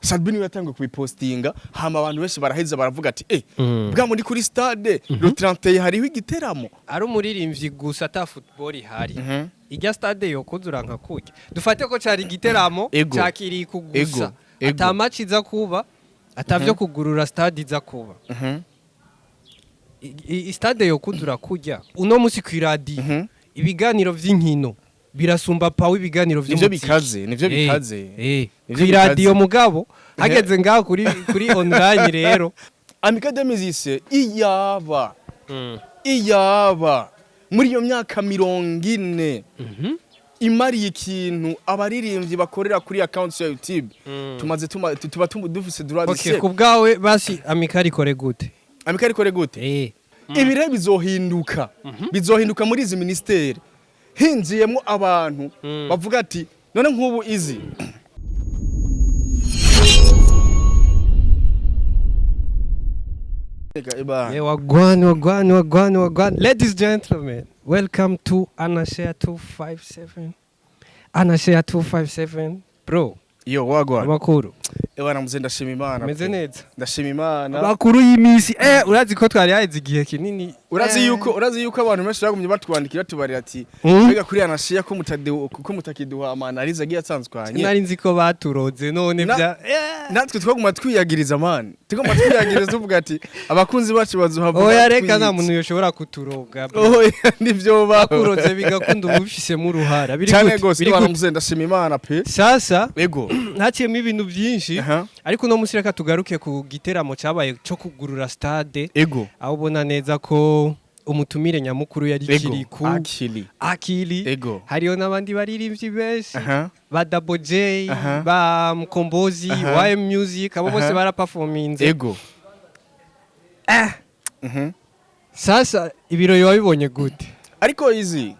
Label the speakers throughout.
Speaker 1: Sat-B niwe yatanguye kubipostinga, hama abantu benshi baraheza baravuga ati: "Eh, bwa muri kuri stade le 31 hariho igiteramo."
Speaker 2: Ari umuririmbyi gusa, ata football ihari, ijya stade yo kuzura nka kurya. Dufate ko cari igiteramo
Speaker 1: Ego.
Speaker 2: ca Kiriku gusa,
Speaker 1: Ego. Ego.
Speaker 2: ata match iza kuba, atavyo kugurura stade iza kuba. Stade yo kuzura kurya uno musi kw'iradiyo, ibiganiro vy'inkino birasumba pawe ibiganiro
Speaker 1: Nivyo.
Speaker 2: vy'umuziki.
Speaker 1: Bikaze, nivyo. Bikaze. Nivyo.
Speaker 2: Kw'iradiyo.
Speaker 1: Bikaze.
Speaker 2: Mugabo hageze ngaho kuri online rero.
Speaker 1: Amicale des Musiciens iyaba muri iyo myaka 40 imariye ikintu abaririmbyi bakorera kuri account ya YouTube, tumaze tuba dufise droit de
Speaker 2: Okay, ku bwawe basi Amicale ikore gute?
Speaker 1: Amicale ikore gute? Ibi rero bizohinduka muri izi ministeri hinjiyemo abantu bavuga ati none nk'ubu izi Ega, eba.
Speaker 2: Yeah, wagwan, wagwan, wagwan, wagwan. Ladies and gentlemen, welcome to Anashare 257. Anashare 257. Bro,
Speaker 1: Yo, wagwan.
Speaker 2: amakuru?
Speaker 1: Ewa namuze, ndashima Imana.
Speaker 2: Meze
Speaker 1: Pe.
Speaker 2: neza.
Speaker 1: Ndashima Imana.
Speaker 2: Amakuru y'imisi. Urazi ko twari haheze igihe kinini.
Speaker 1: Urazi yuko abantu benshi bagumye batwandikira tubarira ati mbega kuri Anashiya ko mutakiduha ama analyse agiye atsanzwanye.
Speaker 2: Nari nzi ko baturoze none bya
Speaker 1: Natwe twaguma twiyagiriza, man, tuguma twiyagiriza tuvuga ati abakunzi bacu bazuhavuga.
Speaker 2: Oya, reka, nta muntu yoshobora kuturoga, bro.
Speaker 1: Oya, nivyo ba.
Speaker 2: Bakuroze bigakunda ubifisemo uruhara. Biri
Speaker 1: Cyane
Speaker 2: gute?
Speaker 1: gose.
Speaker 2: Biri
Speaker 1: Ewa
Speaker 2: gute?
Speaker 1: namuze, ndashima Imana pe.
Speaker 2: Sasa
Speaker 1: Ego.
Speaker 2: haciyemo ibintu byinshi, ariko uno munsi reka tugaruke ku giteramo cyabaye cyo kugurura stade, aho ubona neza ko umutumire nyamukuru yari Kiriku
Speaker 1: Akili.
Speaker 2: Akili. Hariyo n'abandi baririmbyi benshi, ba Double J, ba Mkombozi, YM Music, abo bose baraperforminze. Sasa ibirori wabibonye gute?
Speaker 1: Ariko izi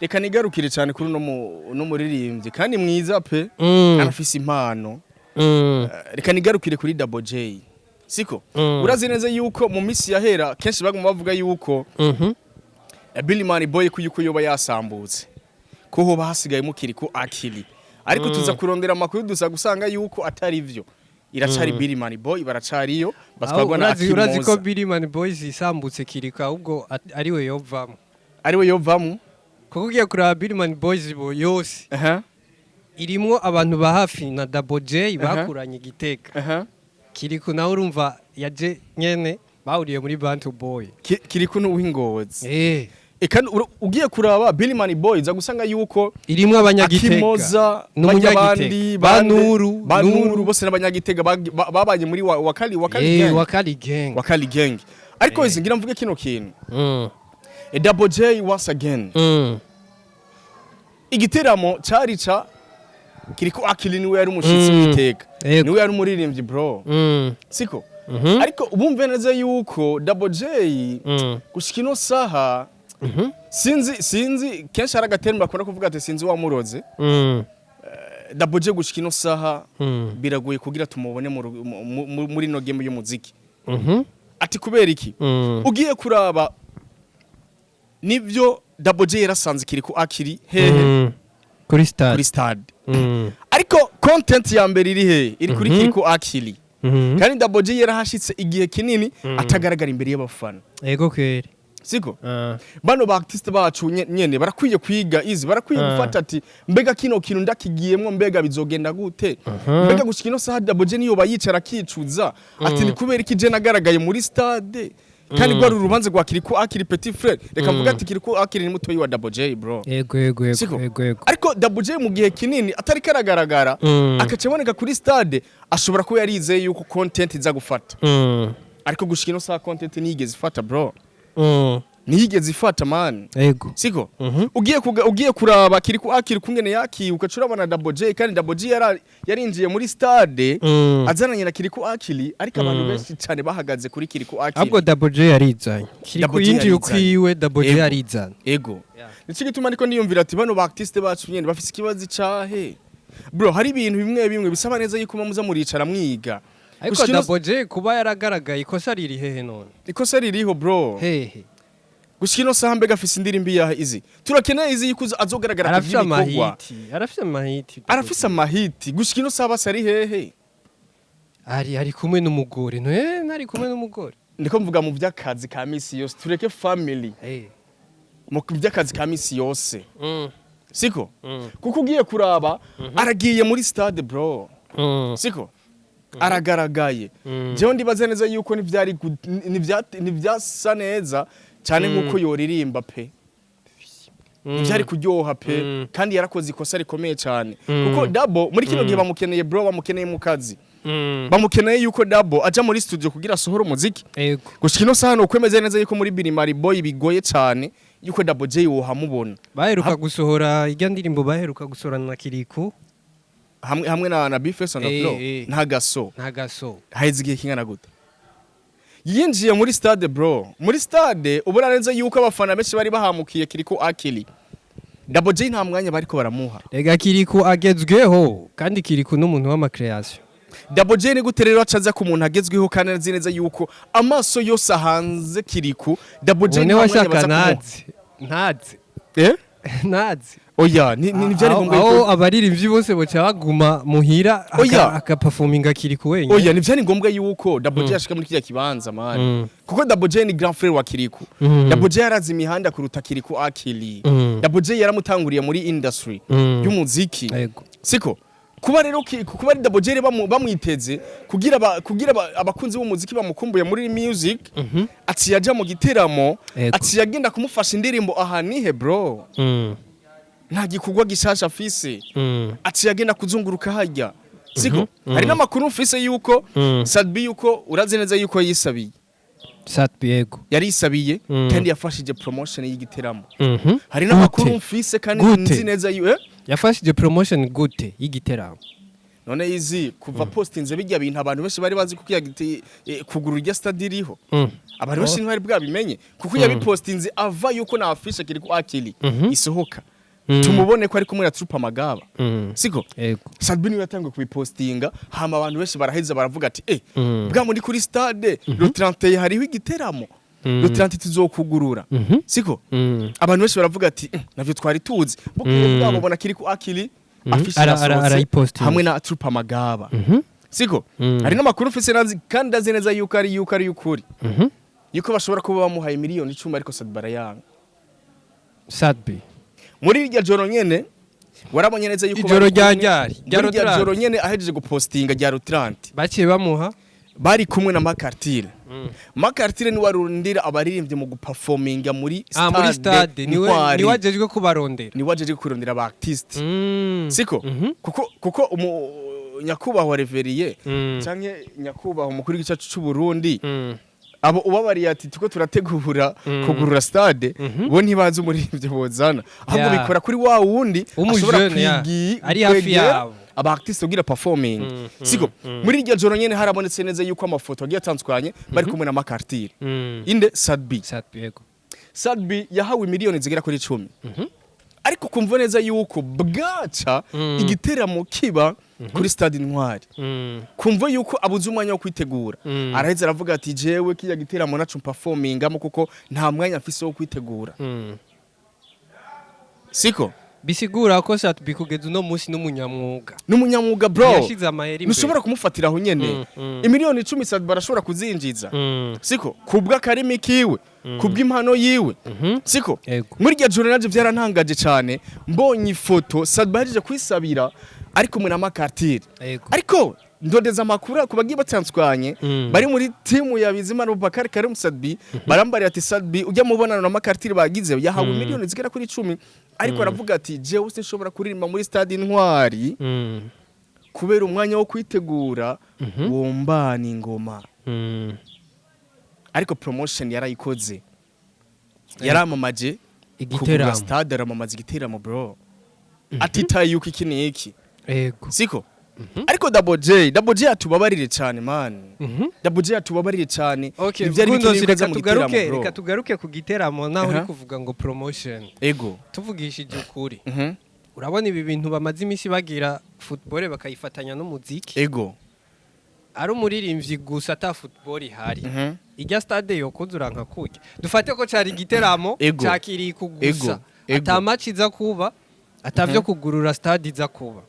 Speaker 1: reka nigarukire cyane kuri uno muririmbyi kandi mwiza pe, arafise impano. Reka nigarukire kuri Double J, siko? Urazi neza yuko mu minsi yahera kenshi baguma bavuga yuko Billy Man Boy ko yuko yoba yasambutse, ko hoba hasigayemo Kiriku Akili, ariko tuza kurondera amakuru dusa gusanga yuko atari vyo, iracari Billy Man Boy, baracariyo batwarwa na
Speaker 2: Urazi ko
Speaker 1: Akimoza.
Speaker 2: Billy Man Boys isambutse, Kirika ahubwo ariwe yovamo.
Speaker 1: Ariwe yovamo.
Speaker 2: Kuko ugiye kuraba Billy Man Boys bo yose irimwo abantu ba hafi na Double J bakuranye igiteka. Kiriku nawe urumva yaje nyene bahuriye muri Bantu Boy.
Speaker 1: Kiriku n'uw'ingozi. Eka ugiye kuraba Billy Man Boy za gusanga yuko
Speaker 2: Irimwo abanyagitega.
Speaker 1: Akimoza
Speaker 2: N'umunyagitega.
Speaker 1: abandi
Speaker 2: Ba Nuru,
Speaker 1: ba
Speaker 2: Nuru.
Speaker 1: Nuru bose n'abanyagitega babanye muri wakali gang.
Speaker 2: Wakali Gang.
Speaker 1: Wakali Gang. Ariko izi ngira mvuge kino kintu. Double J once again, igiteramo cari ca Kiriko Akili, niwe yari umushitsi w'iteka, niwe yari umuririmbyi, bro, siko? Ariko bumve neza yuko Double J gushika ino saha, sinzi, kenshi hari agatermo bakunda kuvuga ati sinzi wamuroze. Double J gushika ino saha biragoye kugira tumubone muri no game y'umuziki. Ati kubera iki? Ugiye kuraba nivyo Double J yarasanze Kiriko Akili hehe?
Speaker 2: Kuri stade.
Speaker 1: Kuri stade. Ariko content ya mbere iri hehe? Iri kuri Kiriko Akili. Kandi Double J yarahashitse igihe kinini atagaragara imbere y'abafana.
Speaker 2: Ego kweri.
Speaker 1: Siko?
Speaker 2: Ah.
Speaker 1: Bano ba artiste bacu nyene barakwiye kwiga izi, barakwiye gufata ati mbega kino kintu ndakigiyemwo, mbega bizogenda gute? Mbega gushika ino saha Double J niyo bayicara akicuza ati ni kubera iki je nagaragaye muri stade kandi rwari urubanza rwa Kiriko Akili petit frère? Reka mvuga ati Kiriko Akili ni mutoyi wa Double J, bro.
Speaker 2: Ego ego ego.
Speaker 1: Siko?
Speaker 2: Ego ego.
Speaker 1: Ariko Double J mu gihe kinini atari karagaragara, akaca aboneka kuri stade, ashobora kuba yarizeye yuko content iza gufata. Ariko gushika ino saha content ntiyigeze ifata, bro. Ntiyigeze ifata, man. Siko? Ugiye kuraba Kiriku Akili kungene yakiye, ugaca urabona Double J, kandi Double J yarinjiye muri stade azananye na Kiriku Akili, ariko abantu benshi cyane bahagaze kuri Kiriku Akili.
Speaker 2: Ahubwo Double J yarizanye. Kiriku
Speaker 1: Double J
Speaker 2: yinjiye
Speaker 1: yarizanye.
Speaker 2: ukwiwe, Double J
Speaker 1: Ego.
Speaker 2: yarizanye.
Speaker 1: Ego.
Speaker 2: Yeah.
Speaker 1: Nico gituma ariko niyumvira ati bano ba artiste bacu nyene bafise ikibazo icahe, bro? Hari ibintu bimwe bimwe bisaba neza yuko muza muricara mwiga.
Speaker 2: Ariko
Speaker 1: Gushika
Speaker 2: Double J kuba yaragaragaye, ikosa riri hehe none?
Speaker 1: Ikosa ririho, bro.
Speaker 2: Hehe?
Speaker 1: Gushika ino saha mbega afise indirimbo iyahe izi? Turakeneye izi yuko azogaragara ku
Speaker 2: Arafise
Speaker 1: by'ibikorwa.
Speaker 2: amahiti. Arafise amahiti.
Speaker 1: Arafise amahiti. Gushika ino saha basi ari hehe?
Speaker 2: Ari kumwe n'umugore, ntari kumwe n'umugore.
Speaker 1: Ndiko mvuga mu by'akazi ka misi yose, tureke family. Mu by'akazi ka misi yose, siko? Kuko ugiye kuraba, aragiye muri stade, bro, siko? Aragaragaye. Jewe ndibaza neza yuko ntivyari ntivyasa neza cyane nkuko yoririmba pe, ntivyari kuryoha pe. Kandi yarakoze ikosa rikomeye cyane, kuko Double muri kino gihe bamukeneye, bro, bamukeneye mu kazi, bamukeneye yuko Double aja muri studio kugira asohore umuziki. Gushika ino saha nukwemeza neza yuko muri Birimari Boy bigoye cyane yuko Double J wohamubona.
Speaker 2: Baheruka gusohora ijya ndirimbo, baheruka gusohora na Kiriku.
Speaker 1: Hamwe na Bface on the floor. Nta gaso.
Speaker 2: Nta gaso.
Speaker 1: Haheze igihe kingana gute yinjiye muri stade, bro? Muri stade ubona neza yuko abafana benshi bari bahamukiye Kiriko Akili. Double J nta mwanya bariko baramuha.
Speaker 2: Rega Kiriku agezweho, kandi Kiriku n'umuntu w'ama création.
Speaker 1: Double J ni gute rero acaza ku muntu agezweho kandi azi neza yuko amaso yose ahanze Kiriku? Double J
Speaker 2: None
Speaker 1: nta mwanya
Speaker 2: washaka
Speaker 1: baza kumuha.
Speaker 2: Ntazi, ntazi.
Speaker 1: Eh?
Speaker 2: Ntazi.
Speaker 1: Oya, ni vyari
Speaker 2: Aho
Speaker 1: ngombwa
Speaker 2: aho
Speaker 1: yuko
Speaker 2: abaririmbyi bose boca baguma muhira,
Speaker 1: Oya.
Speaker 2: akaperforminga Kiriku wenyine.
Speaker 1: Oya, ni vyari ngombwa yuko Double J ashika muri kiriya kibanza, man, kuko Double J ni grand frère wa Kiriku. Double J yarazi imihanda kuruta Kiriku Akili. Double J yaramutanguriye muri industry y'umuziki, siko? Kuba rero kuba ari Double J bamwiteze kugira abakunzi b'umuziki bamukumbuye muri music, aciye aja mu giteramo, aciye agenda kumufasha indirimbo aha nihe, bro? Nta gikorwa gishasha afise. Aciye agenda kuzunguruka harya, siko? Hari n'amakuru mfise yuko Sadbi, yuko urazi neza yuko yisabiye.
Speaker 2: Sat-B, yego.
Speaker 1: Yarisabiye kandi yafashije promotion y'igiteramo. Hari n'amakuru
Speaker 2: Gute?
Speaker 1: mfise kandi
Speaker 2: Gute?
Speaker 1: nzi neza yu
Speaker 2: Yafashije promotion gute y'igiteramo?
Speaker 1: None izi kuva postinze bijya bintu, abantu benshi bari bazi ko kiya giti kugura irya stade iriho. Abantu benshi ntibari bwabimenye, kuko yabipostinze ava yuko na affiche kiri ku Akili isohoka, tumubone ko ari kumwe na Trupa Magaba, siko?
Speaker 2: Yego.
Speaker 1: Sadbi niwe yatangiye kubipostinga, hama abantu benshi baraheza baravuga ati: "Eh, bwa muri kuri stade le 31 hariho igiteramo, le 30 tuzokugurura," siko? Abantu benshi baravuga ati: "Navyo twari tuzi." Bukeye bwabo bona kiri ku Akili, affiche irasohotse
Speaker 2: Arayipostinze.
Speaker 1: hamwe na Trupa Magaba, siko? Hari n'amakuru mfise nazi kandi ndazi neza yuko ari ukuri, yuko bashobora kuba bamuhaye miliyoni 10, ariko Sadbi barayanga.
Speaker 2: Sat-B?
Speaker 1: Muri irya joro nyene warabonye neza yuko
Speaker 2: Ijoro
Speaker 1: bari
Speaker 2: rya
Speaker 1: kumwe.
Speaker 2: ryari? Rya
Speaker 1: Muri irya
Speaker 2: Rotrante?
Speaker 1: joro nyene ahejeje gupostinga rya Rotrante.
Speaker 2: Baciye bamuha?
Speaker 1: Bari kumwe na Makartire. Makartire niwe arundira abaririmbyi mu guperforminga muri
Speaker 2: Ah, muri stade niwe?
Speaker 1: Ntwari.
Speaker 2: Niwe ajejwe kubarondera?
Speaker 1: Niwe ajeje kurondera aba artiste, siko? Kuko nyakubahwa Reveriye canke nyakubahwa umukuru w'igihugu cyacu c'u Burundi, abo ubabariye ati tuko turategura kugurura stade, bo ntibazi umuririmbyi bozana, ahubwo bikora kuri wa wundi ashobora
Speaker 2: W'umujene, ya. Ari hafi
Speaker 1: kwegera
Speaker 2: yabo.
Speaker 1: aba artiste kugira performing, siko? Muri iryo joro nyene harabonetse neza yuko amafoto agiye atandukanye bari kumwe na Makartire. Inde? Sadbi.
Speaker 2: Sat-B, yego.
Speaker 1: Sadbi yahawe miliyoni zigera kuri 10, ariko kumva neza yuko bwaca igiteramo kiba kuri stade Intwari, kumva yuko abuze umwanya wo kwitegura, araheza aravuga ati: "Jewe kiya giteramo nacu performingamo kuko nta mwanya mfise wo kwitegura," siko?
Speaker 2: Bisigura ko Sat-B kugeza uno munsi n'umunyamwuga.
Speaker 1: N'umunyamwuga, bro.
Speaker 2: Yashize amahera imbere.
Speaker 1: Ntushobora kumufatira aho nyene. Imiliyoni 10 Sadbi barashobora kuzinjiza, siko? Kubw'akarimi kiwe, kubw'impano yiwe, siko?
Speaker 2: Yego.
Speaker 1: Muri iryo joro navyo vyarantangaje cane mbonye ifoto Sadbi ahejeje kwisabira ari kumwe na Makartire. Ariko ndondeza amakuru ku bagiye batandukanye bari muri timu ya Bizimana Abubakar Karim Sadbi, barambariye ati: "Sadbi ujya mubonano na Makartire bagize yahawe miliyoni zigera kuri 10, ariko aravuga ati: 'Jewe sinshobora kuririmba muri stade Intwari kubera umwanya wo kwitegura wombana ingoma.'" Ariko promotion yarayikoze, yaramamaje kugura
Speaker 2: Igiteramo.
Speaker 1: stade, aramamaza igiteramo, bro, atitaye yuko iki ni iki, siko? Ariko Double J, Double J atubabarire cyane, man. Double J atubabarire cyane.
Speaker 2: Okay,
Speaker 1: Ntivyari
Speaker 2: Gundos,
Speaker 1: bikenewe ko aza
Speaker 2: reka
Speaker 1: mu giteramo,
Speaker 2: tugaruke,
Speaker 1: bro.
Speaker 2: reka tugaruke ku giteramo naho uri kuvuga ngo promotion. Tuvugishije ukuri, urabona ibi bintu bamaze iminsi bagira, football bakayifatanya n'umuziki. Ari umuririmbyi gusa ata football ihari, ijya stade yo kuzura nka kurya, dufate ko cari igiteramo ca Kiriku gusa, ata match iza kuba, atavyo kugurura stade iza kuba,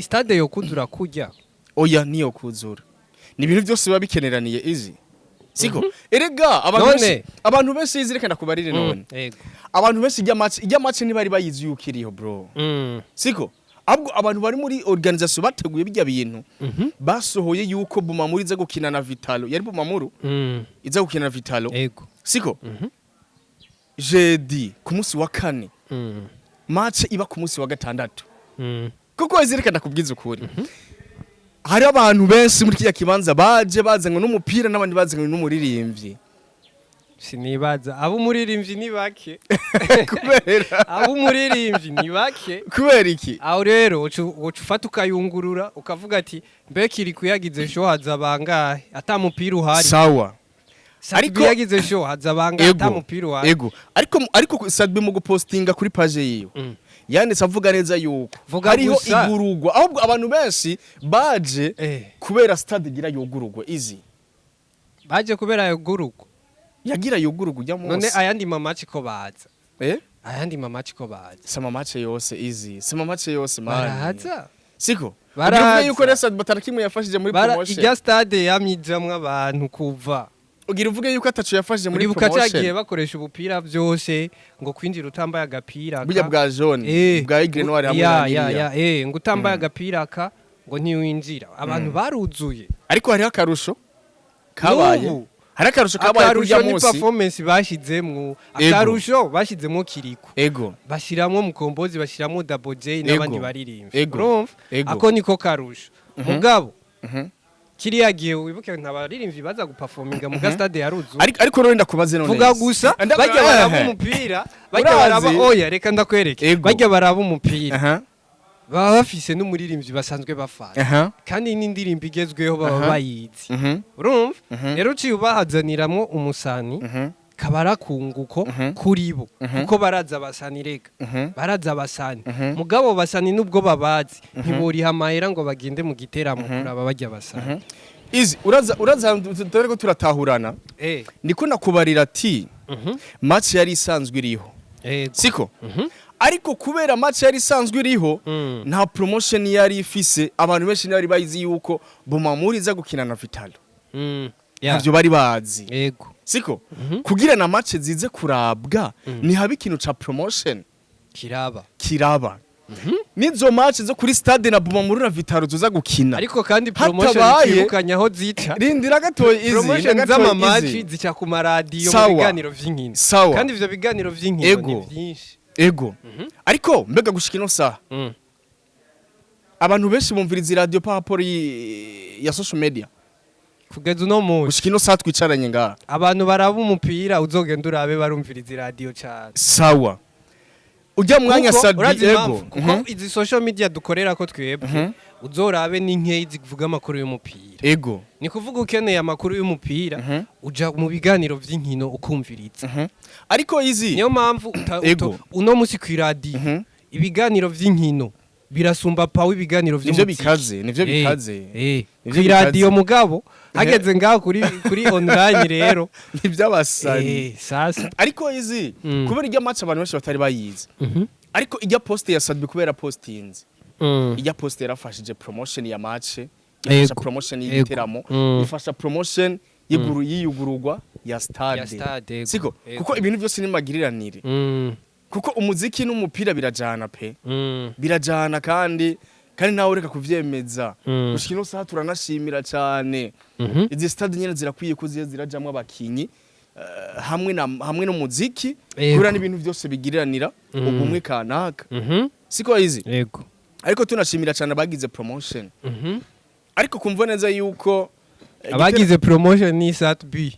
Speaker 2: stade yo kuzura kurya.
Speaker 1: Oya, niyo kuzura, ni ibintu byose biba bikeneraniye, izi siko. Erega abantu
Speaker 2: None?
Speaker 1: benshi, abantu benshi izi, reka ndakubarire none.
Speaker 2: Yego.
Speaker 1: Abantu benshi ijya match ntibari bayizi yuko iriho, bro. Siko, ahubwo abantu bari muri organisation bateguye bijya bintu, basohoye yuko Bumamuru iza gukina na Vitalo, yari Bumamuru iza gukina na Vitalo. Siko, jeudi ku munsi wa kane, match iba ku munsi wa gatandatu. Kuko izi, reka ndakubwiza ukuri, hari abantu benshi muri kiriya kibanza baje bazanywe n'umupira n'abandi bazanywe n'umuririmbyi.
Speaker 2: Sinibaza, abo umuririmbyi ni bake.
Speaker 1: Kubera?
Speaker 2: Abo umuririmbyi ni bake.
Speaker 1: Kubera iki?
Speaker 2: Aho rero uca ufata ukayungurura, ukavuga ati: "Mbe kiri kuyagize show haza bangahe ata mupira uhari?"
Speaker 1: Sawa.
Speaker 2: Ariko yagize show haza bangahe ata mupira uhari?
Speaker 1: Ego, ariko Sadbi mu gupostinga kuri page yiwe yanditse avuga neza yuko
Speaker 2: Vuga
Speaker 1: hariho
Speaker 2: gusa.
Speaker 1: igurugwa, ahubwo abantu benshi baje kubera stade igira yugurugwe, izi.
Speaker 2: Baje kubera yugurugwa?
Speaker 1: Yagira yugurugwe ujya
Speaker 2: None
Speaker 1: munsi.
Speaker 2: ayandi ma match ko baza?
Speaker 1: Eh?
Speaker 2: Ayandi ma match ko baza?
Speaker 1: Sama match yose, izi, sama match yose, man.
Speaker 2: Baraza.
Speaker 1: Siko.
Speaker 2: Baraza.
Speaker 1: Ugira uvuge yuko rero Sadbi atarakimwe yafashije muri promotion?
Speaker 2: Irya stade yamyijamwo abantu kuva
Speaker 1: Ugira uvuge yuko ataco yafashije muri
Speaker 2: Uribuka
Speaker 1: promotion?
Speaker 2: cyagiye bakoresha ubupira byose, ngo kwinjira utambaye agapira
Speaker 1: Burya bwa jaune, bwa Aigle Noir hamwe na Niriya.
Speaker 2: Ya, ngo utambaye agapira ka ngo ntiwinjira, abantu baruzuye.
Speaker 1: Ariko hariho akarusho kabaye.
Speaker 2: N'ubu.
Speaker 1: Hari akarusho kabaye
Speaker 2: Akarusho
Speaker 1: kurya
Speaker 2: ni
Speaker 1: munsi.
Speaker 2: performance bashizemwo. Akarusho bashizemwo Kiriko, bashiramwo Mukombozi, bashiramwo Double J n'abandi baririmbyi. Urumva? Ako niko karusho. Mugabo kiriya gihe wibuke nta baririmbyi baza guperforminga muga stade yaruzuye.
Speaker 1: Ariko rero ndakubaze none.
Speaker 2: Vuga gusa, bajya baraba umupira, bajya
Speaker 1: Urazi?
Speaker 2: baraba, oya, reka ndakwereke. Bajya baraba umupira, baba bafise n'umuririmbyi basanzwe bafana, kandi n'indirimbo igezweho baba bayizi. Urumva? Rero uciye ubahazaniramwo umusani, kaba arakunguko kuri bo, kuko baraza abasani, reka, baraza abasani. Mugabo basani nubwo babazi, ntiboriha amahera ngo bagende mu giteramo kuraba bajya basani.
Speaker 1: Izi, uraza dore ko turatahurana. Niko nakubarira ati match yari isanzwe iriho. Siko, ariko kubera match yari isanzwe iriho, nta promotion yari ifise. Abantu benshi ntibari bayizi yuko Bumamuri iza gukina na Vitalo. Ntabyo bari bazi. Siko, kugira na match zize kurabwa ni haba ikintu ca promotion.
Speaker 2: Kiraba.
Speaker 1: Kiraba nizo match zo kuri stade na Bumamuri na Vitalo zuza gukina.
Speaker 2: Ariko kandi promotion twibukanya aho zica.
Speaker 1: Rindira gatoyi, izi.
Speaker 2: Promotion
Speaker 1: Rindira gatoyi,
Speaker 2: z'ama match
Speaker 1: izi.
Speaker 2: zica ku maradiyo mu biganiro vy'inkino. Kandi ivyo biganiro vy'inkino ni vyinshi.
Speaker 1: Ego, ariko mbega gushika ino saha, abantu benshi bumviriza iradiyo par rapport ya social media?
Speaker 2: Kugeza uno munsi?
Speaker 1: Gushika ino saha twicaranye ngaha.
Speaker 2: Abantu baraba umupira, uzogenda urabe, barumviriza iradiyo cyane.
Speaker 1: Sawa, ujya mwanya
Speaker 2: Kuko,
Speaker 1: Sadbi
Speaker 2: urazi impamvu? Kuko izi social media dukorera ko twebwe, uzorabe ni nkeyi zivuga amakuru y'umupira. Ni kuvuga ukeneye amakuru y'umupira, uja mu biganiro vy'inkino ukumviriza.
Speaker 1: Ariko izi,
Speaker 2: Niyo mpamvu uno munsi kw'iradiyo ibiganiro vy'inkino birasumba pawe ibiganiro
Speaker 1: Nivyo.
Speaker 2: vy'umuziki.
Speaker 1: Bikaze, nivyo. Bikaze. Nivyo.
Speaker 2: Kw'iradiyo.
Speaker 1: Bikaze.
Speaker 2: Mugabo hageze ngaho kuri online rero,
Speaker 1: Ntiby'abasani.
Speaker 2: Sasa.
Speaker 1: Ariko izi, kubera ijya match abantu benshi batari bayizi, ariko ijya post ya Sadbi, kubera postinze ijya post, yarafashije promotion ya match, ifasha promotion y'igiteramo, ifasha promotion y'iguru y'iyugururwa ya stade.
Speaker 2: Ya stade, ego.
Speaker 1: Siko?
Speaker 2: Ego.
Speaker 1: Kuko ibintu byose ni magiriranire, kuko umuziki n'umupira birajana pe. Birajana, kandi nawe reka kuvyemeza. Gushika ino saha turanashimira cyane. Izi stade nyene zirakwiye ko zize zirajamwo abakinyi, hamwe n'umuziki, kubera n'ibintu byose bigiriranira ubumwe kanaka. Siko izi?
Speaker 2: Ego.
Speaker 1: Ariko tunashimira cyane abagize promotion. Ariko kumva neza yuko
Speaker 2: Abagize promotion ni Sat B.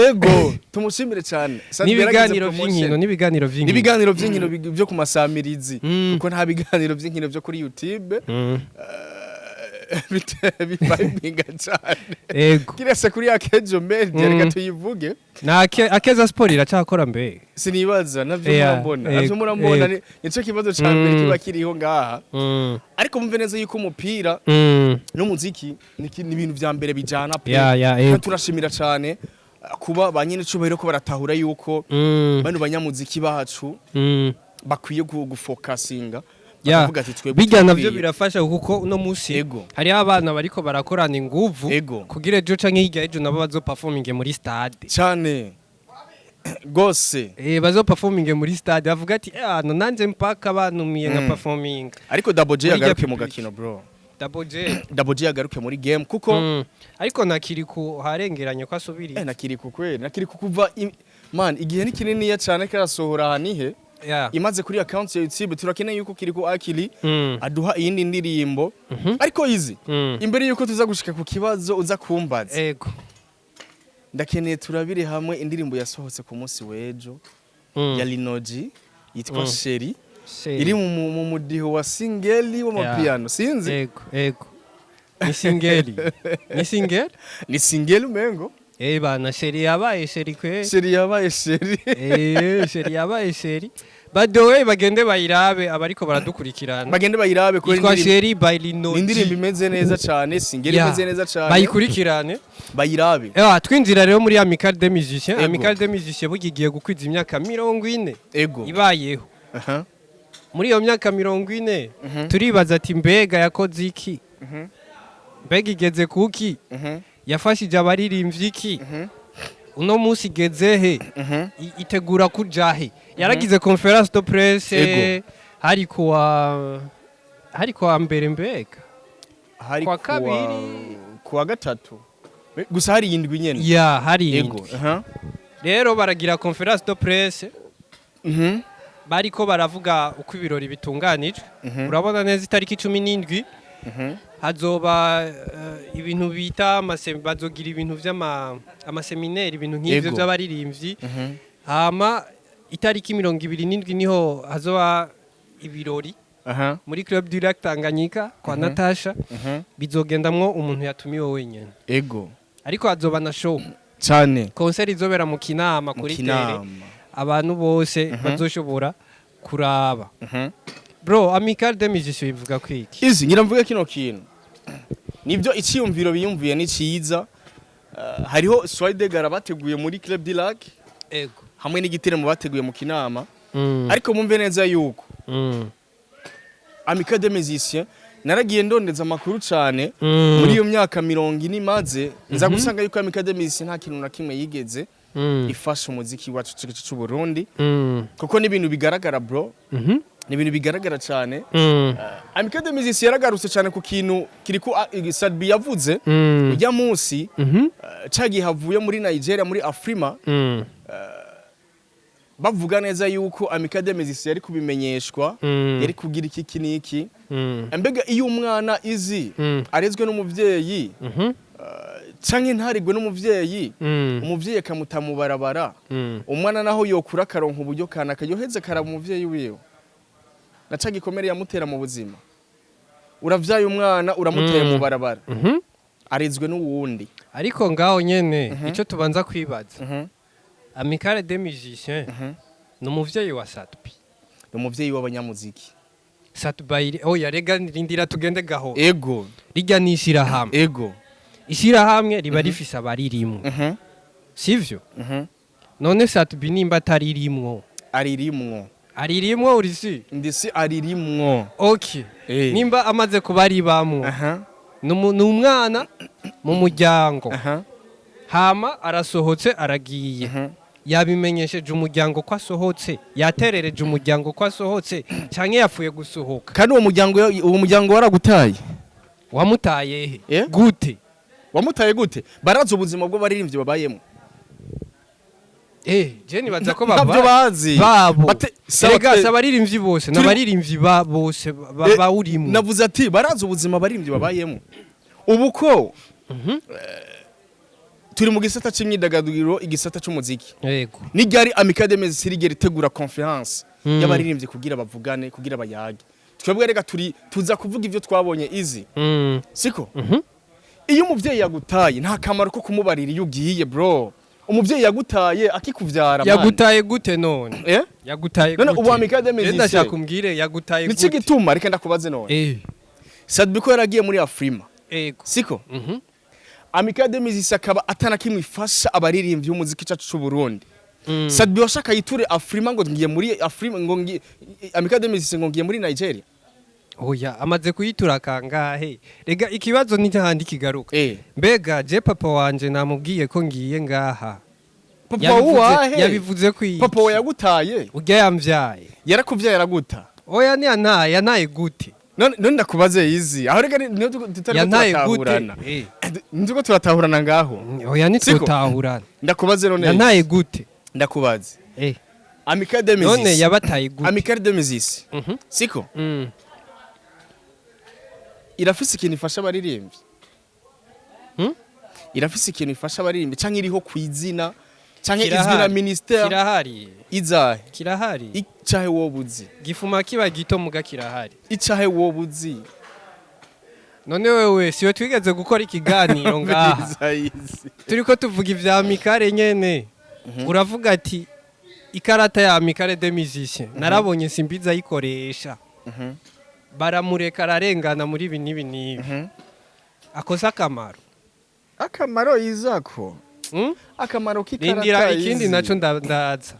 Speaker 1: Ego, tumushimire cyane. Sat B yaragize
Speaker 2: N'ibiganiro
Speaker 1: promotion.
Speaker 2: vy'inkino, n'ibiganiro vy'inkino.
Speaker 1: N'ibiganiro by'inkino byo ku masamirizi, kuko nta biganiro by'inkino byo kuri YouTube bivibinga cyane, kirese kuri Akejo Media. Reka tuyivuge.
Speaker 2: Na Akeza Sport iracakora mbe?
Speaker 1: Sinibaza navyo. Murambona navyo, murambona. Nico kibazo ca mbere kiba kiriho ngaha. Ariko mumve neza yuko umupira n'umuziki ni ibintu vya mbere bijana pe.
Speaker 2: Ya,
Speaker 1: Kandi turashimira cyane kuba ba nyene icubahiro ko baratahura yuko bano banyamuziki bacu bakwiye gufokasinga, Bakavuga ati twebwe
Speaker 2: Bijya navyo
Speaker 1: turakwiye.
Speaker 2: birafasha, kuko uno musi hariho abana bariko barakorana inguvu kugira ejo canke hirya ejo nabo bazoperforminge muri stade.
Speaker 1: Cyane gose.
Speaker 2: Bazoperforminge muri stade, bavuga ati eh, nanje mpaka bantumiye nka performing.
Speaker 1: Ariko Double J
Speaker 2: Muri
Speaker 1: agaruke
Speaker 2: rya
Speaker 1: mu
Speaker 2: public.
Speaker 1: gakino, bro.
Speaker 2: Double J.
Speaker 1: Double J agaruke muri game kuko
Speaker 2: Ariko nakiri ku harengeranye ko asubiriye.
Speaker 1: Nakiri ku kweli, nakiri ku kuva man, igihe ni kininiya cyane karasohora hanihe imaze kuri account ya YouTube. Turakeneye yuko Kirikou Akili aduha iyindi ndirimbo. Ariko izi imbere yuko tuza gushika ku kibazo uza kumbaza, ndakeneye turabire hamwe indirimbo yasohotse ku munsi w'ejo ya Lino G yitwa Sheri,
Speaker 2: Sheri.
Speaker 1: iri mu mudiho wa singeli w'amapiano, sinzi.
Speaker 2: Ego, ni singeli, ni singeli.
Speaker 1: Ni singeli umengo.
Speaker 2: Bana, Sheri yabaye Sheri kwe.
Speaker 1: Sheri yabaye Sheri.
Speaker 2: Sheri yabaye Sheri. By the way, bagende bayirabe abariko baradukurikirana.
Speaker 1: Bagende bayirabe kubera
Speaker 2: Yitwa
Speaker 1: indirimbo
Speaker 2: Sheri by Lino
Speaker 1: ni indirimbo
Speaker 2: G.
Speaker 1: imeze neza cyane, singeli imeze neza cyane.
Speaker 2: Bayikurikirane.
Speaker 1: Bayirabe.
Speaker 2: Ewa, twinjira rero muri Amicale des Musiciens.
Speaker 1: Ego.
Speaker 2: Amicale des Musiciens burya igiye gukwiza imyaka 40 ibayeho. Muri iyo myaka 40 turibaza ati mbega yakoze iki? Mbega igeze kuki? Yafashije abaririmbyi iki? Uno munsi igeze he? Itegura kuja he? Yaragize conférence de presse. Hari kuwa mbere mbega?
Speaker 1: Hari
Speaker 2: Kwa
Speaker 1: kuwa
Speaker 2: kabiri.
Speaker 1: Kuwa gatatu gusa, hari indwi nyene.
Speaker 2: Ya, hari indwi. Rero baragira conférence de presse, bariko baravuga uko ibirori bitunganijwe. Urabona neza itariki 17 hazoba ibintu bita bazogira ibintu vy'ama amaseminaire, ibintu nk'ivyo vy'abaririmbyi. Hama itariki 27 niho hazoba ibirori muri Club du Lac Tanganyika kwa Natasha. Bizogendamwo umuntu yatumiwe wenyene. Ariko hazoba na show, concert izobera mu Kinama
Speaker 1: Mu
Speaker 2: kuri tele,
Speaker 1: Kinama.
Speaker 2: abantu bose bazoshobora kuraba. Bro, Amicale des Musiciens bivuga kwiki?
Speaker 1: Izi ngira mvuge kino kintu, nibyo, icyiyumviro biyumviye ni cyiza. Hariho soirée de gala bateguye muri Club du Lac hamwe n'igiteramo bateguye mu Kinama. Ariko mumve neza yuko Amicale des Musiciens, naragiye ndondeza amakuru cyane muri iyo myaka 40 imaze, nza gusanga yuko Amicale des Musiciens nta kintu na kimwe yigeze ifasha umuziki wacu c'u Burundi, kuko n'ibintu bigaragara, bro, ni ibintu bigaragara cyane. Amicale des Musiciens yaragarutse cyane ku kintu Kirikou Sat-B yavuze ujya munsi cagihe havuye muri Nigeria muri Afrima, bavuga neza yuko Amicale des Musiciens yari kubimenyeshwa, yari kugira iki iki n'iki. Mbega iyo umwana izi arezwe n'umuvyeyi canke ntarigwe n'umuvyeyi, umuvyeyi akamuta mu barabara, umwana naho yokura akaronka uburyo kanaka yoheze karaba umuvyeyi wiwe na ca gikomere yamutera mu buzima? Uravyaye umwana, uramuteye mu barabara, arezwe n'uwundi.
Speaker 2: Ariko ngaho nyene ico tubanza kwibaza, Amicale des Musiciens ni umuvyeyi wa Sat-B?
Speaker 1: Ni umuvyeyi w'abanyamuziki.
Speaker 2: Sat-B, oya, rega rindira tugende gahoro. Rijya ni ishirahamwe. Ishirahamwe riba rifise abaririmwo, sivyo? None Sat-B nimba ataririmwo?
Speaker 1: Aririmwo.
Speaker 2: Aririmwo, urisi?
Speaker 1: Ndisi aririmwo.
Speaker 2: Okay. Nimba amaze kuba aribamwo, ni umwana mu muryango. Hama arasohotse, aragiye. Yabimenyesheje umuryango ko asohotse? Yaterereje umuryango ko asohotse, canke yapfuye gusohoka?
Speaker 1: Kandi uwo muryango waragutaye.
Speaker 2: Wamutaye he? Gute?
Speaker 1: Wamutaye gute? Barazi ubuzima bw'abaririmbyi babayemo?
Speaker 2: Je nibaza ko
Speaker 1: Ntabyo
Speaker 2: baba
Speaker 1: bazi.
Speaker 2: babo.
Speaker 1: Sawa
Speaker 2: Erega si abaririmbyi bose, n'abaririmbyi ba bose bawurimwo.
Speaker 1: Navuze ati barazi ubuzima abaririmbyi babayemo ubu, ko turi mu gisata c'imyidagaduro, igisata c'umuziki. Ni ryari Amicale des Musiciens rigera itegura conférence y'abaririmbyi kugira bavugane, kugira bayage? Twebwe rega turi tuza kuvuga ivyo twabonye izi, siko? Iyo umuvyeyi yagutaye, nta kamaro ko kumubarira iyo ugiye, bro. Umuvyeyi yagutaye akikuvyara, man.
Speaker 2: Yagutaye gute none?
Speaker 1: Eh?
Speaker 2: Yagutaye
Speaker 1: None
Speaker 2: gute?
Speaker 1: ubu Amicale des
Speaker 2: Je
Speaker 1: Musiciens
Speaker 2: ndashaka umbwire yagutaye
Speaker 1: Niki
Speaker 2: gute.
Speaker 1: gituma? Reka ndakubaze none. Sat-B ko yaragiye muri Afrima, siko? Amicale des Musiciens akaba atana kimwe ifasha abaririmbyi b'umuziki cacu c'u Burundi. Sat-B washaka yiture Afrima ngo ngiye muri Afrima, ngo ngiye Amicale des Musiciens, ngo ngiye muri Nigeria.
Speaker 2: Oya, amaze kuyitura kangahe? Rega ikibazo ni handi kigaruka. Mbega je papa wanje namubwiye ko ngiye ngaha?
Speaker 1: Papa
Speaker 2: Yabivuze-
Speaker 1: wahe?
Speaker 2: Yabivuze ko iki?
Speaker 1: Papa we yagutaye?
Speaker 2: Urya yamvyaye.
Speaker 1: Yarakuvyaye, araguta.
Speaker 2: Oya, niyantaye. Yantaye gute?
Speaker 1: None ndakubaze izi aho, rega niyo tutariko
Speaker 2: Yantaye gute?
Speaker 1: turatahurana. Nituko turatahurana ngaho.
Speaker 2: Oya,
Speaker 1: Siko?
Speaker 2: ntitwotahurana.
Speaker 1: Ndakubaze none.
Speaker 2: Yantaye gute?
Speaker 1: Ndakubaze. Amicale des
Speaker 2: None
Speaker 1: Musiciens.
Speaker 2: yabataye gute?
Speaker 1: Amicale des Musiciens, siko? Irafise ikintu ifasha abaririmbyi?
Speaker 2: Hmm?
Speaker 1: Irafise ikintu ifasha abaririmbyi, canke iriho kwizina, canke izwi na
Speaker 2: Kirahari.
Speaker 1: ministère?
Speaker 2: Kirahari.
Speaker 1: Izahe?
Speaker 2: Kirahari.
Speaker 1: Icahe wobuzi?
Speaker 2: Gifuma kiba gito, muga kirahari.
Speaker 1: Icahe wobuzi?
Speaker 2: None wewe siwe twigeze gukora ikiganiro ngaha,
Speaker 1: Izayizi.
Speaker 2: turiko tuvuga ivya Amicale nyene, uravuga ati ikarata ya Amicale des Musiciens narabonye Simbiza ayikoresha, baramureka ararengana muri ibi n'ibi n'ibi. Akoze akamaro.
Speaker 1: Akamaro izako?
Speaker 2: Hmm?
Speaker 1: Akamaro k'ikarata
Speaker 2: Rindira, ikindi
Speaker 1: izi.
Speaker 2: naco ndaza.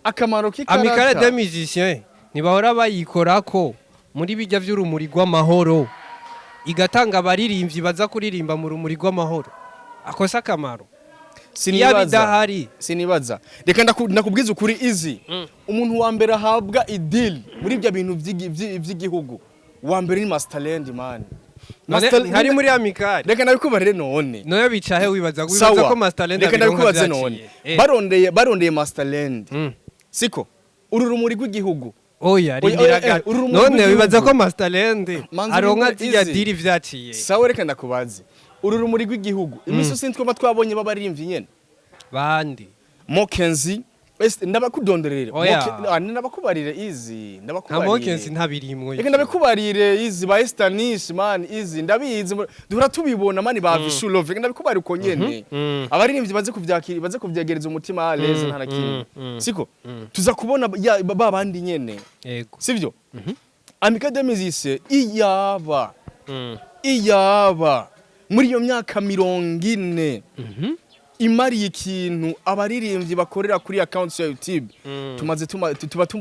Speaker 1: Akamaro
Speaker 2: Amicale
Speaker 1: k'ikarata.
Speaker 2: des Musiciens ntibahora bayikorako muri bijya vy'urumuri rw'amahoro, igatanga abaririmbyi baza kuririmba mu rumuri rw'amahoro? Akoze akamaro iyo
Speaker 1: Sinibaza.
Speaker 2: Bidahari.
Speaker 1: Sinibaza. Reka ndakubwiza ukuri izi. Umuntu wa mbere ahabwa idili muri ibyo bintu vy'igihugu wa mbere ni Masterland, man.
Speaker 2: None ntari muri Amicale?
Speaker 1: Reka ndabikubarire none.
Speaker 2: Noyo bicahe? Wibaza
Speaker 1: Sawa.
Speaker 2: ko Masterland
Speaker 1: Reka
Speaker 2: abironka
Speaker 1: ndabikubaze
Speaker 2: vyaciye?
Speaker 1: none. Barondeye Masterland, siko? Uru rumuri rw'igihugu.
Speaker 2: Oya,
Speaker 1: Oya,
Speaker 2: rindira
Speaker 1: oya,
Speaker 2: gato.
Speaker 1: uru rumuri
Speaker 2: None
Speaker 1: rw'igihugu.
Speaker 2: wibaza ko Masterland
Speaker 1: Manzi
Speaker 2: aronka
Speaker 1: urinde
Speaker 2: zirya
Speaker 1: izi.
Speaker 2: diri vyaciye?
Speaker 1: Sawa, reka ndakubaze. Uru rumuri rw'igihugu, imisi yose twaba twabonye b'abaririmbyi nyene.
Speaker 2: Bandi?
Speaker 1: Mokenzi. Ese ndabakudonderere?
Speaker 2: Oya.
Speaker 1: Ndabakubarire izi.
Speaker 2: Nka
Speaker 1: Ndabakubarire.
Speaker 2: Mokenzi ntabirimwo.
Speaker 1: Reka ndabikubarire izi, ba Estanish, man, izi ndabizi, duhora tubibona, man, ba Vishu Love. Reka ndabikubarire uko nyene. Abaririmbyi baze kuvyakira, baze kuvyegereza umutima leza, nta na kimwe. Siko tuza kubona ba bandi nyene.
Speaker 2: Yego.
Speaker 1: Sivyo? Amicale des Musiciens iyaba iyaba muri iyo myaka 40 imariye ikintu abaririmbyi bakorera kuri account ya YouTube, tumaze tuba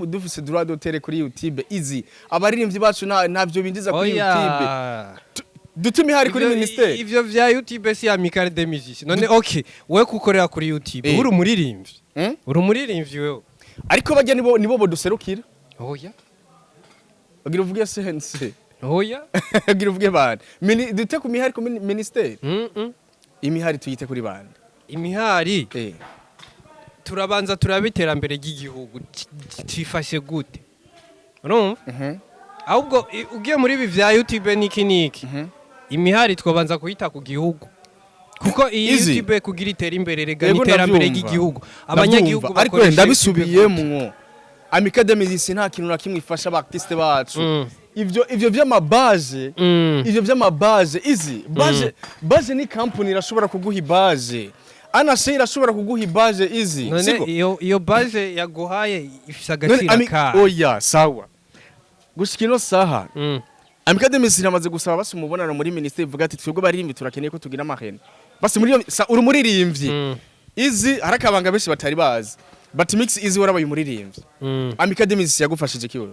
Speaker 1: dufise droit d'auteur kuri YouTube izi. Abaririmbyi bacu ntavyo binjiza kuri YouTube.
Speaker 2: Oya.
Speaker 1: Dute imihari kuri ministère.
Speaker 2: Ivyo vya YouTube si Amicale des Musiciens. None okay, wewe kukorera kuri YouTube, uri umuririmbyi?
Speaker 1: Hmm?
Speaker 2: Uri umuririmbyi wewe?
Speaker 1: Ariko bajya nibo boduserukira.
Speaker 2: Oya.
Speaker 1: Bagira uvuge CNC?
Speaker 2: Oya.
Speaker 1: Bagira uvuge bande? Dute ku mihari ku ministère. Imihari tuyite kuri bande?
Speaker 2: Imihari, turabanza turaba iterambere ry'igihugu cifashe gute, urumva? Ahubwo ugiye muri ibi vya YouTube niki niki, imihari twabanza kuyita ku gihugu, kuko iyi
Speaker 1: Izi.
Speaker 2: YouTube kugira itere imbere, rega
Speaker 1: Yego,
Speaker 2: ni iterambere
Speaker 1: ndavyumva.
Speaker 2: ry'igihugu. Abanyagihugu
Speaker 1: Ndabyumva, ariko
Speaker 2: bakoresha
Speaker 1: ndabisubiyemwo, Amicale des Musiciens nta kintu na kimwe ifasha aba artiste bacu. Ivyo vy'amabaje, ivyo vy'amabaje izi, baje ni company irashobora kuguha ibaje, anashe irashobora kuguha ibaje izi.
Speaker 2: None
Speaker 1: Siko?
Speaker 2: iyo baje yaguhaye ifise
Speaker 1: None
Speaker 2: agaciro kayo?
Speaker 1: Oya, sawa, gushika ino saha Amicale des Musiciens iramaze gusaba basi umubonano muri ministère, ivuga ati twebwe baririmbyi turakeneye ko tugira amahene basi muri iyo uri umuririmbyi. Izi hari akabanga benshi batari bazi, but mix izi warabaye umuririmbyi. Amicale des Musiciens yagufashije kiwe?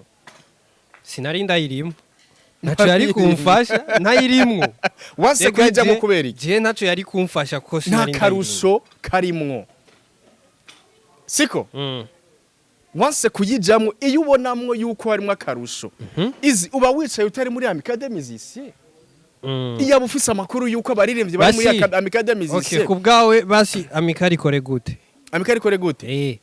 Speaker 2: Sinari ndayirimo, ntaco yari kumfasha ntayirimwo.
Speaker 1: Wanse
Speaker 2: Rega
Speaker 1: kuyijamo kubera iki?
Speaker 2: Je ntaco yari kumfasha kuko
Speaker 1: Nta
Speaker 2: sinari ndayirimo.
Speaker 1: karusho karimwo, siko? Wanse kuyijamwo. Iyo ubonamwo yuko harimwo akarusho izi, uba wicaye utari muri Amicale des Musiciens. Iyo aba ufise amakuru yuko abaririmbyi bari muri
Speaker 2: Basi.
Speaker 1: Amicale des
Speaker 2: Okay,
Speaker 1: Musiciens.
Speaker 2: ku bwawe basi Amicale ikore gute?
Speaker 1: Amicale ikore gute?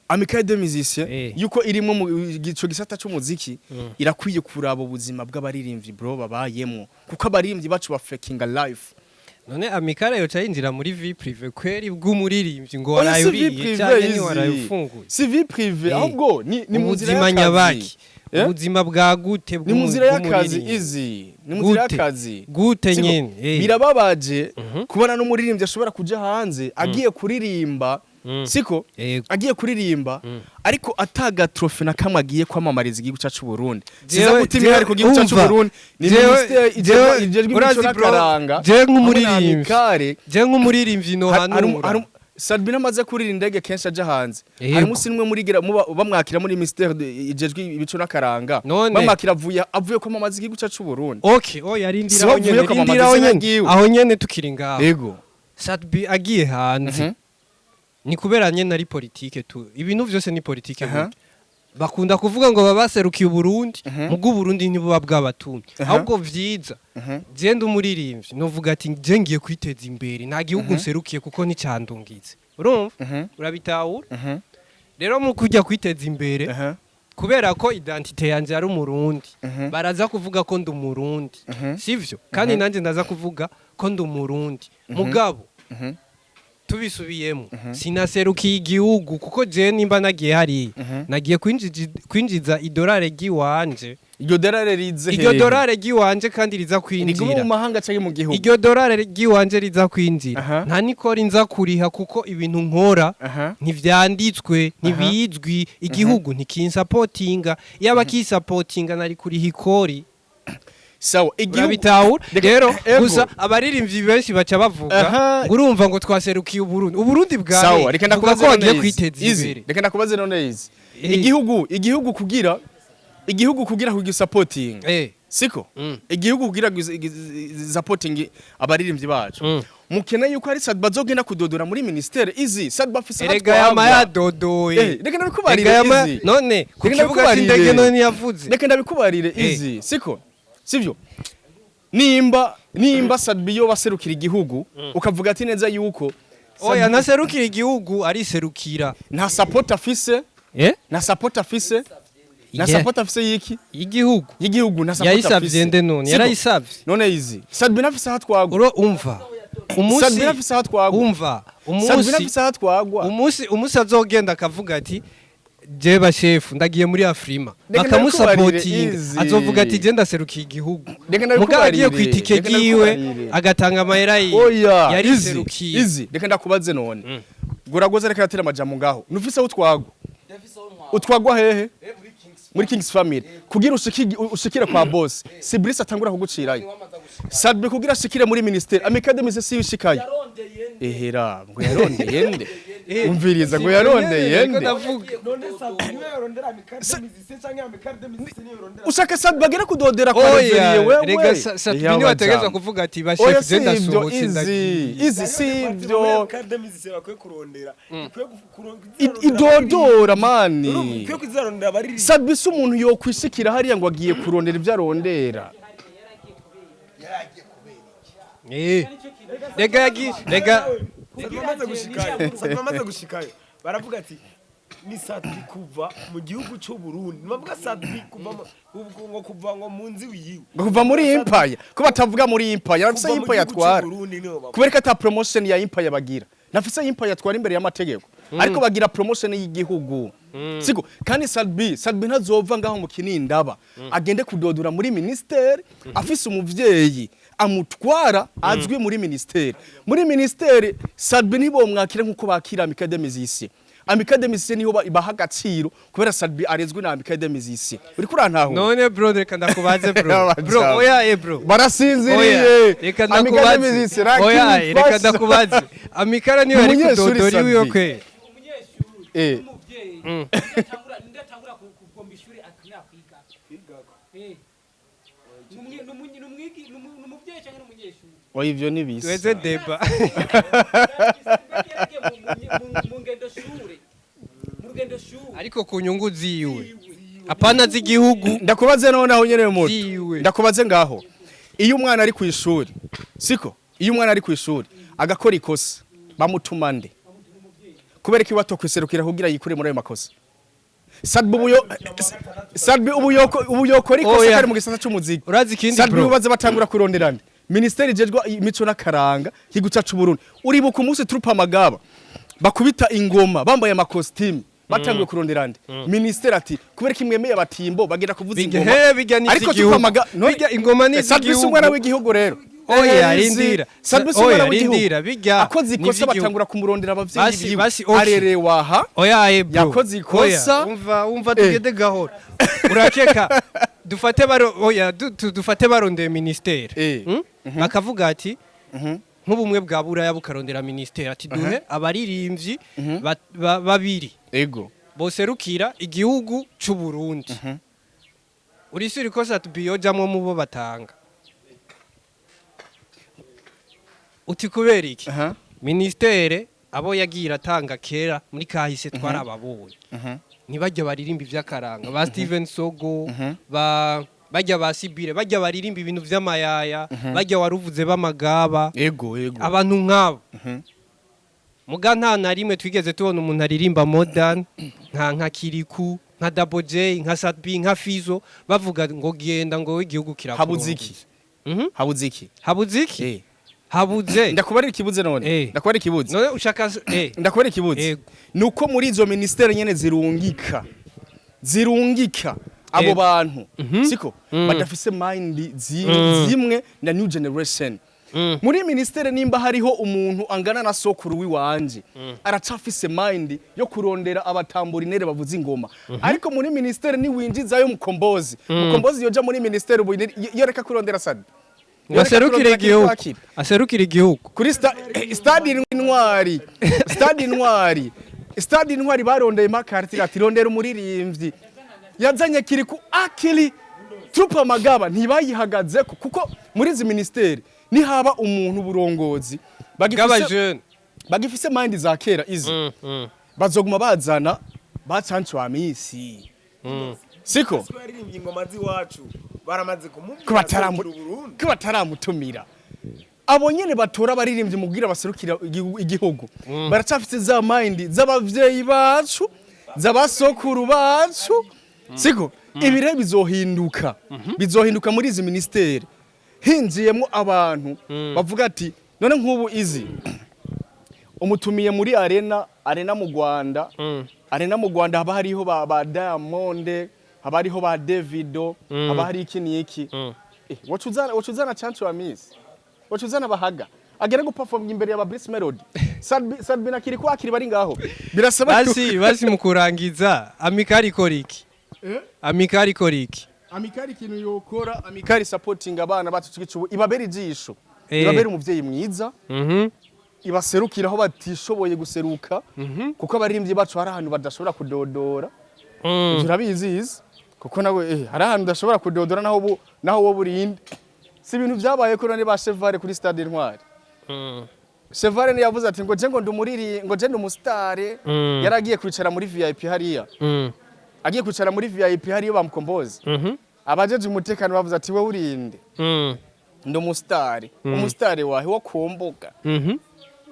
Speaker 1: Amicale des Musiciens, yuko irimo mu ico gisata c'umuziki, irakwiye kuraba ubuzima bw'abaririmbyi, bro, babayemwo, kuko abaririmbyi bacu ba fakinga life.
Speaker 2: None Amicale yoca yinjira muri vie privée kweri bw'umuririmbyi ngo
Speaker 1: Oya,
Speaker 2: waraye
Speaker 1: si vie
Speaker 2: uriye
Speaker 1: privée
Speaker 2: canke
Speaker 1: izi.
Speaker 2: ntiwaraye ufunguye?
Speaker 1: Si vie privée, ahubwo ni mu nzira
Speaker 2: Ubuzima
Speaker 1: y'akazi.
Speaker 2: nyabaki?
Speaker 1: Eh?
Speaker 2: Ubuzima bwa gute
Speaker 1: Ni mu nzira y'akazi
Speaker 2: bw'umuririmbyi?
Speaker 1: izi, ni mu nzira
Speaker 2: Gute?
Speaker 1: y'akazi.
Speaker 2: Gute
Speaker 1: Siko,
Speaker 2: nyene?
Speaker 1: Birababaje kubona n'umuririmbyi ashobora kuja hanze agiye kuririmba, siko?
Speaker 2: Yego.
Speaker 1: Agiye kuririmba, ariko ataga trophée na kamwe agiye kwamamariza igihugu cyacu Burundi.
Speaker 2: Jewe-
Speaker 1: Siza guta imihari ku gihugu cyacu
Speaker 2: umva,
Speaker 1: Burundi, ni
Speaker 2: jewe-
Speaker 1: ministère
Speaker 2: jewe-
Speaker 1: ijejwe imico
Speaker 2: urazi bro,
Speaker 1: n'akaranga
Speaker 2: jewe
Speaker 1: hamwe na
Speaker 2: nk'umuririmbyi.
Speaker 1: Amicale.
Speaker 2: Je nk'umuririmbyi nohanura.
Speaker 1: Sat-B namaze kurira indege kenshi aja hanze.
Speaker 2: Yego.
Speaker 1: Hari umunsi nimwe murigera bamwakira muri ministère ijejwe ibico n'akaranga?
Speaker 2: None.
Speaker 1: Bamwakira avuye kwamamaza igihugu cacu Burundi.
Speaker 2: Okay, oya, rindira.
Speaker 1: Si
Speaker 2: Aho
Speaker 1: wavuye
Speaker 2: nyene,
Speaker 1: kwamamaza
Speaker 2: rindira aho
Speaker 1: izina
Speaker 2: nyene.
Speaker 1: ryiwe.
Speaker 2: Aho nyene tukiri ngaho, Sat-B agiye hanze, ni kubera nyene ari politike tu, ibintu vyose ni politike. Burya bakunda kuvuga ngo baba baserukiye Uburundi, mugo Uburundi ntibuba bwabatumye. Ahubwo vyiza, je ndi umuririmbyi, novuga ati je ngiye kwiteza imbere, nta gihugu nserukiye kuko nticandungitse. Urumva? Urabitahura? Rero mu kujya kwiteza imbere, kubera ko identité yanje ari Umurundi, baraza kuvuga ko ndi Umurundi, sivyo? Kandi nanjye ndaza kuvuga ko ndi Umurundi. Mugabo tubisubiyemo, sinaserukiye igihugu, kuko je nimba nagiye hariya, nagiye kwinjiza idolari ry'iwanje.
Speaker 1: Iryo dorari rize
Speaker 2: Iryo
Speaker 1: hehe?
Speaker 2: dorari ry'iwanje kandi riza
Speaker 1: Rigume mu
Speaker 2: kwinjira.
Speaker 1: mahanga canke mu gihugu?
Speaker 2: Iryo dorari ry'iwanje riza kwinjira, nta nikori nza kuriha, kuko ibintu nkora ntivyanditswe, ntibizwi, igihugu ntikinsapotinga. Yaba kisapotinga, nari kuriha ikori.
Speaker 1: Sawa, igihugu
Speaker 2: Urabitahura? Rero
Speaker 1: Ego.
Speaker 2: gusa abaririmbyi benshi baca bavuga ngo urumva ngo twaserukiye Uburundi, Uburundi bwawe
Speaker 1: Sawa, reka
Speaker 2: vuga
Speaker 1: ndakubaze
Speaker 2: ko wagiye
Speaker 1: none izi.
Speaker 2: kwiteza
Speaker 1: Izi,
Speaker 2: imbere.
Speaker 1: Reka ndakubaze none izi. Igihugu kugira kugisapotinga, siko? Igihugu kugira supporting abaririmbyi bacu, mukeneye yuko hari Sat-B bazogenda kudodora muri ministère? Izi Sat-B afise
Speaker 2: Erega
Speaker 1: aho
Speaker 2: yama
Speaker 1: twagwa.
Speaker 2: yadodoye.
Speaker 1: Reka ndabikubarire.
Speaker 2: Erega yama
Speaker 1: Izi.
Speaker 2: none ku
Speaker 1: Reka
Speaker 2: kibuga
Speaker 1: ndabikubarire.
Speaker 2: c'indege none yavuze.
Speaker 1: Reka ndabikubarire. Izi, siko sivyo? Nimba Sat-B yo baserukira igihugu, ukavuga ati neza yuko
Speaker 2: Oya, ntaserukira igihugu, ariserukira.
Speaker 1: Nta support afise. Nta support afise, nta support afise yiki?
Speaker 2: Y'igihugu.
Speaker 1: Y'igihugu, nta support
Speaker 2: Yayisavye
Speaker 1: afise.
Speaker 2: nde none?
Speaker 1: Siko?
Speaker 2: Yarayisavye.
Speaker 1: None izi Sat-B nafise aho twagwa.
Speaker 2: Uro umva
Speaker 1: Sat-B
Speaker 2: umunsi
Speaker 1: nafise aho twagwa.
Speaker 2: Umva
Speaker 1: Sat-B
Speaker 2: umunsi
Speaker 1: nafise aho twagwa.
Speaker 2: Umunsi azogenda akavuga ati je bashefu ndagiye muri Afrima,
Speaker 1: Reka
Speaker 2: bakamusapotinga,
Speaker 1: ndabikubarire, Easy.
Speaker 2: azovuga ati je ndaserukiye igihugu.
Speaker 1: Reka
Speaker 2: Mugabo agiye
Speaker 1: ndabikubarire.
Speaker 2: ku itike
Speaker 1: Reka
Speaker 2: ryiwe,
Speaker 1: ndabikubarire.
Speaker 2: agatanga amahera yiwe,
Speaker 1: Oya, izi
Speaker 2: yariserukiye.
Speaker 1: Izi, reka ndakubaze none. Guragoza, reka yatera amajambo ngaho. Nufise aho utwagwa? Utwagwa hehe? Muri Kings Family. Kugira ushikire kwa boss, si Brice atangura kugucirayo? Sat-B kugira ashikire muri ministère, Amicale des si ushikayo. Ehera, ngo yarondeye nde? Umviriza, ngo yarondeye
Speaker 2: Niko
Speaker 1: nde?
Speaker 2: ndavuga.
Speaker 3: None Sat-B niwe yorondera Amicale des Musiciens canke Amicale des Musiciens niwe yorondera?
Speaker 1: Ushaka Sat-B bagera kudodera kwa
Speaker 2: Oya,
Speaker 1: Reveriye wewe?
Speaker 2: rega Sat-B niwe ategerezwa kuvuga ati
Speaker 1: Oya,
Speaker 2: bashefu je
Speaker 1: si ivyo.
Speaker 2: ndasohotse,
Speaker 1: Izi
Speaker 2: ndagiye.
Speaker 1: izi, si ivyo.
Speaker 3: Amicale des Musiciens bakwiye kurondera, ikwiye
Speaker 1: Idodora mani.
Speaker 3: ikwiye kuzarondera abaririmbyi.
Speaker 1: Sat-B si umuntu yokwishikira hariya ngo agiye kurondera ibyo arondera.
Speaker 2: Rega yagiye, rega.
Speaker 3: Sat-B amaze gushikayo, Sat-B amaze gushikayo, baravuga ati ni Sat-B kuva mu gihugu cy'u Burundi. Nibavuga Sat-B kuva ngo kuva ngo mu nzu yiwe.
Speaker 1: Ngo kuva muri Empire, ko batavuga muri Empire? Arafise
Speaker 3: Kuva mu
Speaker 1: Empire
Speaker 3: gihugu cy'u
Speaker 1: atwara.
Speaker 3: Burundi niho bavuga.
Speaker 1: Kubera ko ata promotion ya Empire bagira. Nafise Empire atwara imbere y'amategeko, ariko bagira promotion y'igihugu, siko? Kandi Sat-B ntazova ngaho mu Kinindaba agende kudodora muri ministère afise umuvyeyi amutwara azwi muri ministère. Muri ministère Sat-B ntibomwakira nkuko bakira Amicale des Musiciens. Amicale des Musiciens niho baha agaciro, kubera Sat-B arezwe na Amicale des Musiciens. Uriko urantahura?
Speaker 2: None bro, reka ndakubaze bro.
Speaker 1: Abajama.
Speaker 2: Bro, oya, bro.
Speaker 1: Barasinziriye.
Speaker 2: Oya, reka
Speaker 1: Amicale des
Speaker 2: ndakubaze.
Speaker 1: Musiciens.
Speaker 2: Oya, reka ndakubaze, Amicale niyo yari
Speaker 1: Umunyeshuri
Speaker 2: kudodora iwiwe
Speaker 1: Sat-B.
Speaker 2: kwe?
Speaker 4: Umuvyeyi ndatangura kugomba ishuri akamya kwiga. N'umuvyeyi canke n'umunyeshuri?
Speaker 1: Oya, ivyo ni bisa.
Speaker 2: Tuweze débat.
Speaker 4: Yaragiye mu ngendo shure, mu rugendo shure.
Speaker 2: Ariko ku nyungu ziwe, apana z'igihugu.
Speaker 1: Ndakubaze none aho nyene muto.
Speaker 2: Ziwe.
Speaker 1: Ndakubaze ngaho, iyo umwana ari ku ishuri, siko? Iyo umwana ari ku ishuri agakora ikosa, bamutuma nde? Kubera ko iwato kwiserukira kugira yikure muri ayo makosa. Sat-B ubuyo, Sat-B ubuyoko ubuyokora ikosa
Speaker 2: Oya.
Speaker 1: kari mu gisata c'umuziki.
Speaker 2: Urazi ikindi,
Speaker 1: Sat-B
Speaker 2: bro?
Speaker 1: baze batangura kuronderana ministeri ijejwe imico n'akaranga igihugu cacu Burundi. Uribuka umunsi troupe Amagaba bakubita ingoma bambaye amakositimu, batanguye kurondera nde? Ministeri ati kubera ko imwemeye abatimbo bagenda kuvuza
Speaker 2: Bijya
Speaker 1: ingoma.
Speaker 2: he, bijya ni
Speaker 1: Ariko
Speaker 2: iby'igihugu.
Speaker 1: troupe Amagaba
Speaker 2: Bijya ingoma ni
Speaker 1: Sat-B si
Speaker 2: iby'igihugu.
Speaker 1: umwana w'igihugu rero?
Speaker 2: Oya,
Speaker 1: Eh,
Speaker 2: rindira.
Speaker 1: Sat-B si
Speaker 2: Oya,
Speaker 1: umwana w'igihugu?
Speaker 2: rindira, bijya
Speaker 1: Akoze
Speaker 2: ni
Speaker 1: ikosa
Speaker 2: ivy'igihugu.
Speaker 1: batangura kumurondera abavyeyi biwe.
Speaker 2: Basi, okay.
Speaker 1: Arerewa aha.
Speaker 2: Oya, bro.
Speaker 1: Yakoze ikosa.
Speaker 2: Oya, umva, tugende gahoro. Urakeka dufate baro, oya, dufate barondeye ministere. Bakavuga ati Nk'ubumwe bwa Buraya bukarondera ministère ati duhe abaririmbyi babiri boserukira igihugu c'u Burundi, urisuri ko Sat-B yojamwo mubo batanga? Uti kubera iki? Ministère abo yagiye iratanga kera muri kahise twarababonye, ntibajya baririmba ivy'akaranga, ba Steven Sogo, ba bajya ba Sibire, bajya baririmba ibintu vy'amayaya, bajya waruvuze b'amagaba,
Speaker 1: ego ego
Speaker 2: abantu nk'abo. Muga nta na rimwe twigeze tubona umuntu aririmba modern nka Kiriku, nka Double J, nka Sat-B, nka Fizo, bavuga ngo genda, ngo igihugu
Speaker 1: Habuze iki?
Speaker 2: kirakurongoza.
Speaker 1: Habuze iki?
Speaker 2: Habuze iki? Habuze
Speaker 1: Ndakubarira ikibuze none. Ndakubarira ikibuze.
Speaker 2: None ushaka
Speaker 1: Ndakubarira ikibuze. Nuko muri izo ministère nyene zirungika abo bantu, siko badafise mind zimwe na new generation. Muri ministère nimba hariho umuntu angana na sokuru wiwanje, aracafise mind yo kurondera abatamburinere bavuza ingoma. Ariko muri ministère niwinjizayo Mukombozi, Mukombozi yoja muri ministère ubu yoreka kurondera Sat-B.
Speaker 2: Ngo aserukire igihugu, aserukire igihugu.
Speaker 1: Kuri stade Intwari, stade Intwari, stade Intwari barondeye makartira ati rondera umuririmbyi, yazanye Kiriku Akili, troupe Amagaba ntibayihagazeko, kuko muri izi ministeri nihaba umuntu burongozi bagifise
Speaker 2: bw'abajene
Speaker 1: bagifise mind za kera, izi bazoguma bazana bacancu wa misi, siko?
Speaker 3: Ko yaririmbye ingoma z'iwacu, baramaze kumubwira
Speaker 1: Ko bataramu
Speaker 3: aserukira Uburundi.
Speaker 1: Ko bataramutumira abo nyene batora abaririmbyi mubwira baserukira igihugu, baracafise za mind z'abavyeyi bacu, z'abasokuru bacu, siko? Ibi rero bizohinduka, bizohinduka muri izi ministeri hinjiyemo abantu bavuga ati none nk'ubu izi umutumiye muri arena, arena mu Rwanda, arena mu Rwanda haba hariho ba Diamond, haba hariho ba Davido, haba hari iki n'iki. Wacuzana Chance wa Miss, wacuzana Bahaga agere guperform imbere ya ba Bruce Melody, Sat-B na Kiriku Akiri bari ngaho, birasaba
Speaker 2: Basi mu kurangiza, Amicale ikora iki? Amicale ikora iki?
Speaker 1: Amicale ikintu yokora, Amicale supporting abana bacu cigicubu, ibabera ijisho, ibabera umuvyeyi mwiza, ibaserukira aho batishoboye guseruka, kuko abaririmbyi bacu hari ahantu badashobora kudodora. Ivyo urabizi izi, kuko nawe hari ahantu udashobora kudodora naho wowe urinde. Si ibintu vyabaye ko none ba Chevale kuri stade Intwari, Chevale ni yavuze ati ngo je ngo ndumuriri, ngo je ndumustare. Yaragiye kwicara muri VIP hariya, agiye kwicara muri VIP hariya bamukomboze, abajeje umutekano bavuze ati wewe urinde? Ndi umusitari. Umusitari wahe wo kumbuga?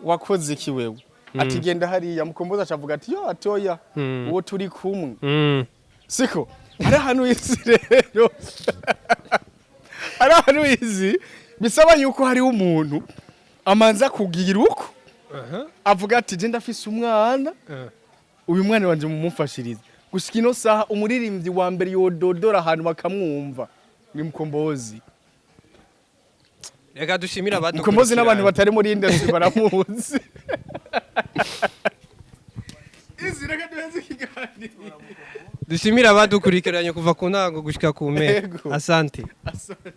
Speaker 1: Wakoze iki wewe? Ati genda hariya. Mukombozi acavuga ati yo, atoya, uwo turi kumwe. Siko hari ahantu izi rero, hari ahantu izi bisaba yuko hariho umuntu amanza kugira uko avuga ati je ndafise umwana, uyu mwana wanje mumufashirize. Gushika ino saha umuririmbyi wa mbere yododora ahantu bakamwumva ni Mukombozi.
Speaker 2: Reka dushimire
Speaker 1: Mukombozi n'abantu
Speaker 2: abadukurikiranye.
Speaker 1: Batari muri industry baramuzi. Izi reka duheze ikiganiro.
Speaker 2: Dushimire abadukurikiranye kuva ku ntango gushika ku mpera.
Speaker 1: Yego.
Speaker 2: Asante.
Speaker 1: Asante.